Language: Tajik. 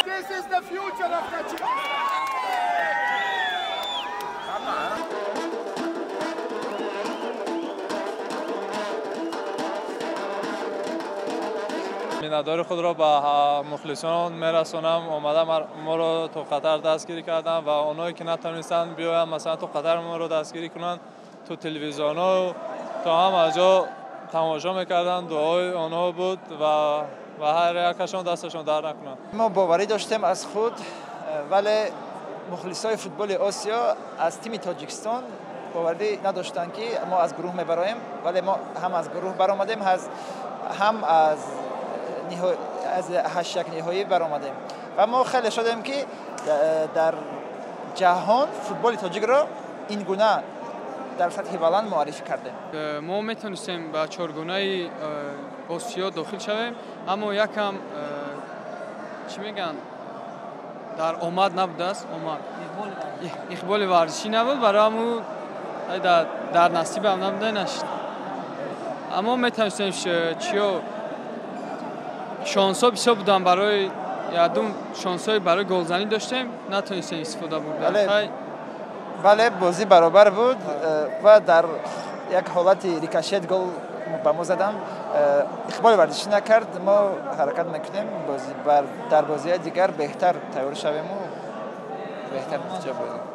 This is the future of Tajikistan. Миннатдори худро ба мухлисон мерасонам. Омада моро то Қатар дастгирӣ карданд ва онҳое ки натавонистанд биёянд, масалан то Қатар моро дастгирӣ кунанд, то телевизионҳо то ҳама ҷо тамошо мекарданд, дуои онҳо буд ва ҳар якашон дасташон дар накунанд. Мо боварӣ доштем аз худ, вале мухлисои футболи Осиё аз тими Тоҷикистон боварӣ надоштанд, ки мо аз гурӯҳ мебароем, вале мо ҳам аз гурӯҳ баромадем, ҳам аз 8-1 ниҳоӣ баромадем ва мо хеле шодем, ки дар ҷаҳон футболи тоҷикро ин гуна дар сатҳи баланд муаррифӣ кардем. Мо метавонистем ба чоргунаи Осиё дохил шавем, аммо якам чӣ мегӯянд, дар омад набудааст, омад иқболи варзишӣ набуд, барои ҳаму дар насибам набуда нашид. Аммо метавонистем, чиё шонсҳо бисёр буданд, барои ядум шонсҳои барои голзанӣ доштем, натавонистем истифода бурда. Бале, бозӣ баробар буд ва дар як ҳолати рикошет гол ба мо заданд. Иқболи варзишӣ накард. Мо ҳаракат мекунем дар бозиҳои дигар беҳтар тайёр шавему беҳтар натиҷа барем.